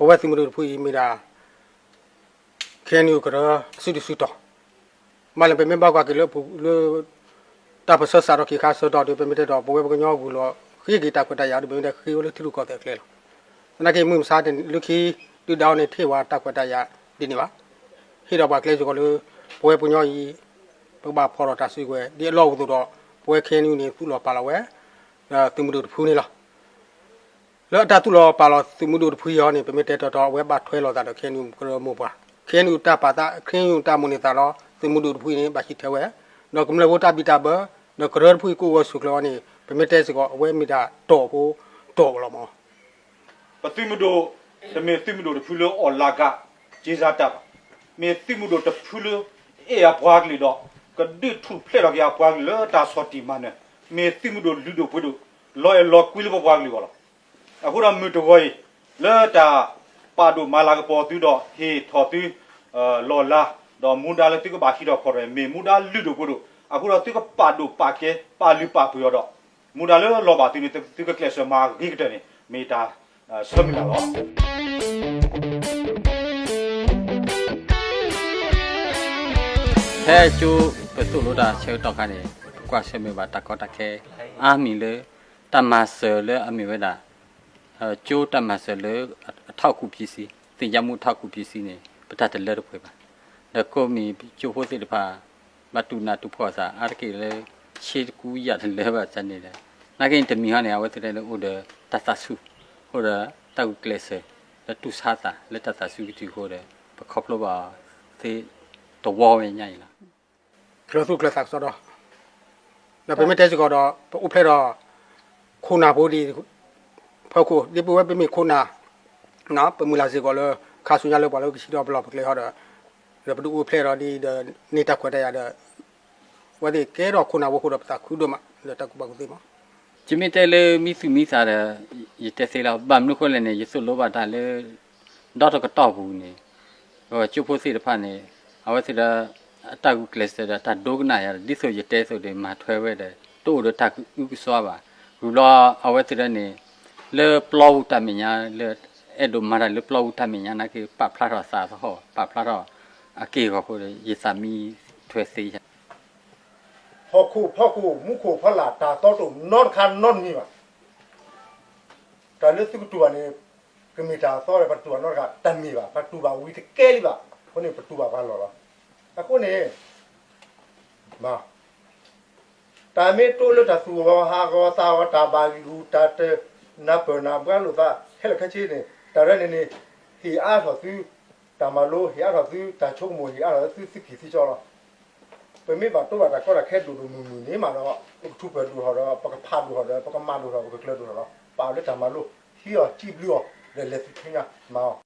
ပဝဲသုးမုၢ်ဒိၣ်တဖုအံၤမ့ၢ်ဒၣ် ခ့ၣ်အဲၣ်ယူၣ်ကရၢ စုဒုၣ်စုတီၤ, မ့ၢ်လၢပမ့ၢ်ဘၣ်ကွၢ်က့ၤလၢ လၢ တၢ်ပၢၢ်ဆၢစးထီၣ်ခံခါဆၢကတီၢ်ဒီး ပမ့ၢ်တဲဒီး ပဝဲပှၤကညီဂုာ်လီၤဃ့က့ၤတၢ်ခွဲးတၢ်ယာ်ဒီး ပမ့ၢ်တဲဃ့ဝဲလၢထံရူၢ်ကီၢ်သဲးအကျဲလီၤ. သနာ်က့ မုၢ်မဆါတနံၤလၢခံ ဒုၣ်ဒါအီၤန့ၣ် ထံၣ်ဝဲတၢ်ခွဲးတၢ်ယာ်ဒ်န့ၣ်ဘၣ်. ဟ့ၣ်ဒီးပှၤကျဲစ့ၢ်ကီးလၢ ပဝဲပှၤကညီအံၤ ပကဘၣ်ဖီၣ်ထီၣ်တၢ်စုကဝဲၤ ဒ်အလီၢ်အိၣ်အသိးဒီး ပဝဲခ့ၣ်အဲၣ်ယူၣ်န့ၣ် သူၣ်လီၤပာ်လီၤဝဲ ဒီးသုးမုၢ်ဒိၣ်တဖုန့ၣ်လီၤ. လၢအတၢ်သူၣ်လီၤပာ်လီၤသုးမုၢ်ဒိၣ်တဖုအံၤအီၤန့ၣ် ပမ့ၢ်တဲတီတီ အဝဲဘၣ်ထွဲလိာ်သးဒီး ခ့ၣ်အဲၣ်ယူၣ်တၢ်ပာ်သး ခ့ၣ်အဲၣ်ယူၣ်တၢ်မိၣ်န့ၢ်သးဒီး သုးမုၢ်ဒိၣ်တဖုအံၤန့ၣ် ဘၣ်ဟံးထဲဝဲ, ဒီးကမျၢၢ်ဖိတၢ်ဘံၣ်တၢ်ဘၢ ဒီးကရၢတဖုအံၤကအိၣ်ဂၢၢ်ဆိးကျၢၤအီၤန့ၣ် ပမ့ၢ်တဲစ့ၢ်ကီး အဝဲမ့ၢ်ဒၣ်တီၢ်ဖိတီၢ်လီၤမး. ပသုးမုၢ်ဒိၣ် တမ့ၢ်သုးမုၢ်ဒိၣ်တဖုလၢအီၣ်လၤကၤ က့ၤစၢ်တၢ်ဘၣ်. မ့ၢ်သုးမုၢ်ဒိၣ်တဖုလၢ အဲၣ်အပှၤကလုာ်ဒီး ကဒုးထူၣ်ဖျဲးထီၣ်က့ၤအပှၤကလုာ်လၢတၢ်ဆီၣ်တံၢ်မၤနၢၤ, မ့ၢ်သုးမုၢ်ဒိၣ်လုၢ်ဒိၣ်ပှ့ၤဒိၣ် လီၤအဲၣ်လီၤကွံလၢပပှၤကလုာ်အဂီၢ်လီၤ. အဃိဒီးမုၢ်တဂီၤအံၤ လၢတၢ်ပာ်ဒိၣ်မၤလၤကပီၤသုဒီး ဟ့ၣ်ထီၣ်သု လီၢ်လၤ, ဒီးမူဒါလၢသုကဘၣ်ဟံးထီၣ်ခီၣ်ထီၣ်အံၤ မ့ၢ်မူဒါလုၢ်ဒိၣ်ပှ့ၤဒိၣ်, အဃိဒီးသုကပာ်ဒိၣ်ပာ်ကဲ ပာ်လုၢ်ပာ်ပှ့ၤအီၤဒီး မူဒါလၢလီၤဘၣ်သုန့ၣ် သုကကျဲးစၢးမၤအဂ့ၤကတၢၢ်န့ၣ် မ့ၢ်တၢ်ဆၢမုၢ်လၢ်လီၤ. ဖဲကၠိပသိၣ်လိတၢ်ဆၢကတီၢ်ခါန့ၣ် ပကွၢ်ဆၢၣ်မဲာ်ဘၣ်တၢ်ကီတၢ်ခဲ အါမံၤလၢ တၢ်မၤစၢၤလၢအမ့ၢ်ဝဲဒၣ် ကၠိတၢ်မၤစၢၤလၢ အထောက်အကူပစ္စည်း သင်ကြားမှုအထောက်အကူပစ္စည်းန့ၣ် ပတၢ်တလၢတပှဲၤဘၣ်. ဒီးကိးမံၤကၠိဖိသ့ၣ်တဖၣ် ဘၣ်တူၢ်နးတူၢ်ဖှီၣ်အသး အါတက့ၢ်လၢ ဆ့တကူယာ်တလၢဘၣ်တၢ်န့ၣ်ဒီး နာ်က့န့ၣ်တမံၤဟီန့ၣ် အဝဲသ့ၣ်တဖၣ်န့ၣ်အိၣ်ဒီးတၢ်သးဆူၣ်, အိၣ်ဒီးတၢ်ဂုာ်ကျဲးစၢး လၢတူၢ်ဆါသးလၢတၢ်သးဆူၣ်ကတုၤအဃိဒီး ပခီဖျိဘၣ်သ့တဝီဝဲညါအံၤလီၤ. ကျၢၤသူၣ်ကျၢၤသးကစီဒီ, ဒီးပမ့ၢ်တဲစ့ၢ်ကီးဒီး ပအိၣ်ဖျဲၣ်ဒီး ခိၣ်နၢ်ဖိဒ် ဖီခိၣ် ဒ်ပဝဲပမ့ၢ်ခိၣ်နၢ် ပမုၢ်လၢ်စ့ၢ်ကီးလၢ ခါဆူညါလၢပှၤလၢကဆံးဒီးပလီၢ်ပကျဲဟီဒီး ဒီးပဒုးအိၣ်ဖျဲၣ်ဒီးဒ်ဒီးန့ၢ်တၢ်ခွဲးတၢ်ယာ်ဒီး အဝဲသ့ၣ်ကဲထီၣ်ခိၣ်နၢ်ဖိအဃိဒီး ပသးခုဒိၣ်မး ဒီးတၢ်ကူၣ်ဘၣ်ကူၣ်သ့မး. ယမ့ၢ်တဲလၢမံသူၣ်မံသးဒီး ယတဲသ့လီၤ. ဘၣ်မနုၤဃိလဲၣ်န့ၣ် ယသိၣ်လိဘၣ်တၢ်လၢ ဒီတကတီၢ်ပူၤန့ၣ် ကၠိဖိသ့ၣ်တဖၣ်န့ၣ် အဝဲသ့ၣ်ဒီး အတၢ်ဂုာ်ကျဲးစၢးဒီးတၢ်ဒိကနၣ်ယၤ ဒ်သိးယတဲအသိးဒီး မၤထွဲဝဲဒီး တအိၣ်ဒီးတၢ်အုကစွါဘၣ်. ဝံၤဘျီအဝဲသ့ၣ်ဒီးန့ၣ် လၢပျီပူၤတၢ်မဲာ်ညါ လၢအဲၣ်ဒိးမၤတၢ်လၢပျီပူၤတၢ်မဲာ်ညါနာ်က့ ပာ်ဖျါထီၣ်သးသဟီၣ် ပာ်ဖျါထီၣ်အက့ၢ်အဂီၤအဃိဒီး ယသးမံထွဲသ့ယၤ ဟီၣ်ခိၣ်ဖီခိၣ် မူခိၣ်ဖီလာ်တၢ်သီတအိၣ်နီတခါနီတမံၤဘၣ်. တၢ်လၢသုကတူၢ်ဘၣ်န့ၣ် ကမ့ၢ်တၢ်အသီဒီး ပတတူၢ်ဘၣ်နီတဂၤတမ့ၢ်ဘၣ်. ပတူၢ်ဘၣ်ဝံၤတကဲလံဘၣ်. အဃိန့ၣ် ပတူၢ်ဘၣ်ပှၤလီၢ်လီၤ. အဃိန့ၣ် တၢ်မ့ၢ်တိလၢတၢ်သူၣ်ဂီၤဟးဂီၤသးဂီၤ တၢ်ဘၣ်ဂံၢ်ဂူာ် တၢ်တနၢ်ပၢၢ်နၢ်ဘှါလိာ်သး ခဲလၢာ်ခဲဆ့န့ၣ် တၢ်ရဲၣ်န့ၣ်န့ၣ် ဟ့ၣ်အါထီၣ်သု တၢ်မၤလိ ဟ့ၣ်အါထီၣ်သု တၢ်ဆိကမိၣ် ဟ့ၣ်အါထီၣ်သု သုခံၣ်သုကၠီလီၤ. ပမ့ၢ်ဘၣ်တိဘၣ်တၢ်ကီတၢ်ခဲဒိၣ်ဒိၣ်မုၢ်မုၢ်န့ၣ်မးဒီး ပကထူၣ်ဖျဲးဒိၣ်ထီၣ်ဒီး ပကဖးဒိၣ်ထီၣ်ဒီး ပကမၤဒိၣ်ထီၣ် ပကကျၢၤဒိၣ်ထီၣ်လီၤ. ပာ်အီၤလၢတၢ်မၤလိ ဟံးအီၤ စံးဘျုးအီၤ ဒီးလဲၤသုထၢညါမၤအီၤ